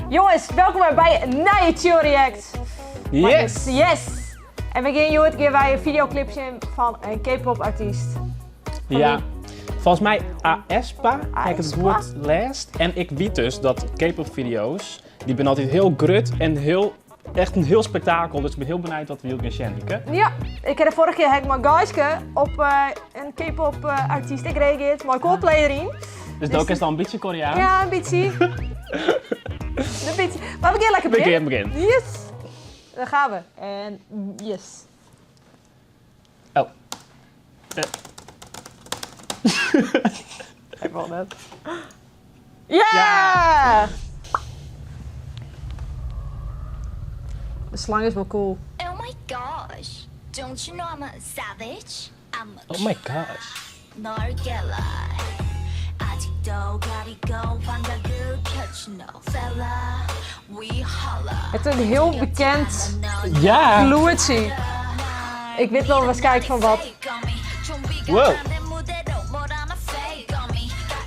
Jonges, welkom wer by in nije Chill React. Yes! Yes! En we gean hjoed gean wy in videoklip sjen fan in K-pop artyst. Ja, folgens my aespa, ha ik it aespa? goed lêst. En ik wit dus dat K-pop video's, dy binne altyd hiel grut en hiel Echt in hiel spektakel, dus ik bin hiel benijd wat we hjoed gean sjen, Hieke. Ja, ik ha de foarige kear ha ik mei Geiske op eh, in K-pop eh, artyst ek reageard, mei Coldplay deryn. Dus do kinst al in bytsje Koreaans? Ja, in bytsje. in bytsje. Maar we gaan lekker We beginnen. gean beginnen. Yes! Daar gaan we. En yes. Oh. Eh. Ik wol net. Ja! De slang is wel cool. Oh my gosh, don't you know I'm a savage? I'm a Oh my gosh. 널 아직도 가리고 환각을 펼친 너 fella we holla Het is een heel bekend Ja! gloedje. Ik weet wel waarschijnlijk van wat. Wow.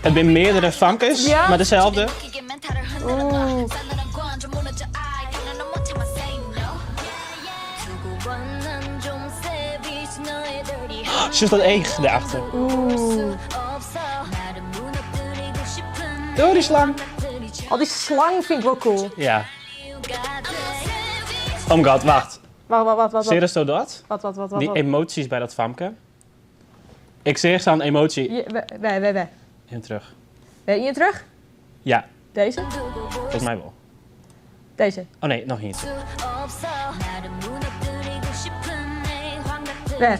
Het zijn meerdere famkes, Ja. maar dezelfde. Oeh. Sjoch dat each daarachter. Oeh. Oh, die slang. Al die slang vind ik wel cool. Ja. Oh my god, wacht. Wacht, wacht, wacht, wacht. Serieus zo dat? Wat, wat, wat, wat, Die wat? emoties bij dat famke. Ik zie zo'n emotie. Ja, wij, wij, wij. In terug. Ben je terug? Ja, Deze? volgens mij wel. Deze. Oh nee, nog niet. Weg.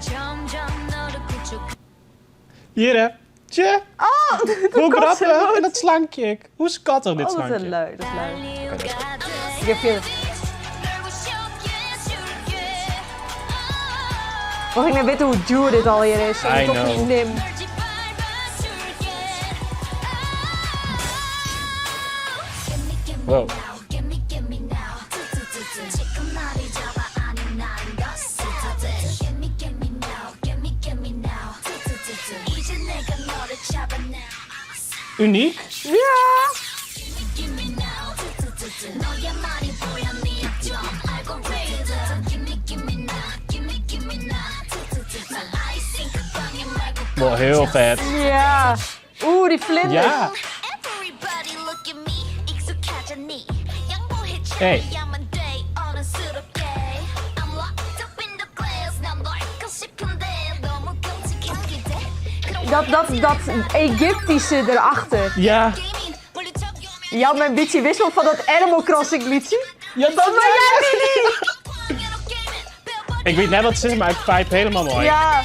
Hier hè. Tje. Oh, Hoe de grappig. En dat slankje. Hoe schattig dit Oh, dat is slankje. leuk. Dat is leuk. Oké, dat is Ik heb veel. Mag ik nou weten hoe duur dit al hier is? I En toch know. niet nim. Wow. Uniek. Ja! Wel heel vet. Ja! Oeh, die vlinders. Ja. Hey. Dat Egyptische erachter. Ja. Je had mijn beetje wissel van dat Animal Crossing liedje. Ja, dat Maar jij die niet! Ik weet net wat het is, maar ik vibe helemaal mooi. Ja.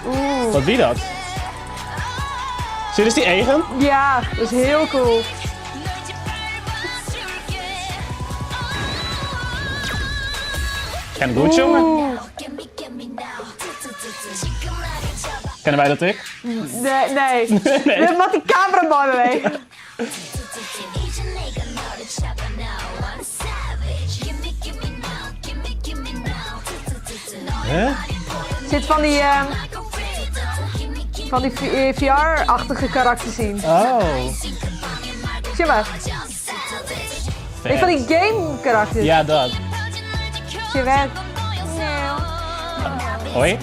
Oeh. Wat wie dat? Zie je dus die eigen? Ja, dat is heel cool. En goed, jongen. Oeh. Kennen wij dat ik? Nee, nee. Nee. Dat mag die cameraman mee. Hè? Zit van die, van die VR-achtige karakters in. Oh. Zie maar. Vet. Nee, van die game karakters. Ja, dat. Zie maar. Hoi.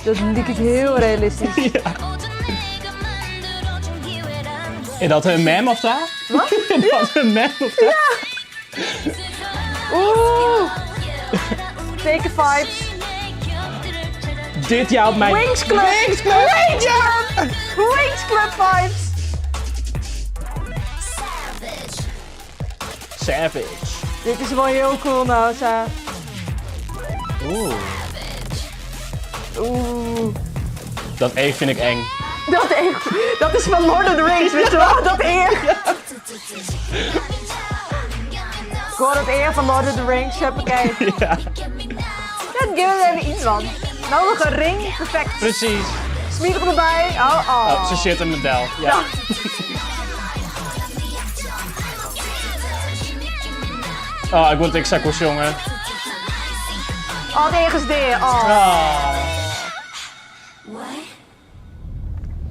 Dat lijkt heel realistisch. Ja. Is dat een mem of zo? Wat? Is dat een mem of zo? Ja. Oeh. Teken vibes. Dit jaar op mijn... Winx Club. Winx Club. Winx Club. Winx Club vibes. Savage. Dit is wel heel cool nou, Sa. Oeh. Oeh. Dat E vind ik eng. Dat eer, dat is van Lord of the Rings, weet je wel? Dat eer. Ik hoor dat eer van Lord of the Rings, huppakee. Ja. Dat geef het even iets van. No noch in ring, perfekt. Precies. Smile derby. Oh, oh. Oh, se sjit him del. Ja. Oh, ik wol it ek sa cool sjonge. Oh, de each is dea. Oh. Oh.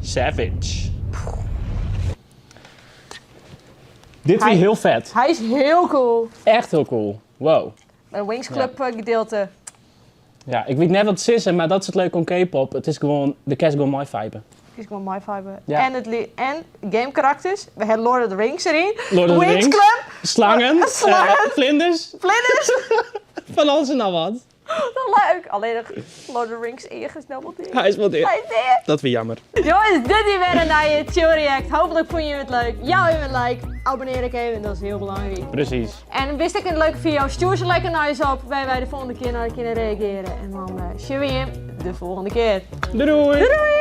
Savage. Dit wie hiel fet. Hy is hiel cool. Echt hiel cool. Wow. Een Winx Club eh, gedeelte. Ja, ik wit net wat sizze, mar dat is it leuke oan K-pop. It is gewoan, do kinst gewoan meivibe. Het is gewoan meivibe. Ja. En, het li- en game karakters. We hebben Lord of the Rings erin. Lord of the Winx Rings. Club. Slangen. Slangen. Vlinders. Vlinders. Van alles en nog wat. Leuk. Alleen nog Lord of the Rings ear is nou wat Hy is wat Hij is dea. Dat wie jammer. Jongens, dit is wer in nije Chill React. Hopelijk fûn je it leuk. Jou even een like. Abonneer ik even, dat is hiel belangryk. Precies. En wist ik in leuke video, stjoer se lekker nei ús op, wêr't wy de folgjende kear nei kinne reagearje. En dan uh, sjogge we jim de folgjende kear. Doei doei. Doei doei!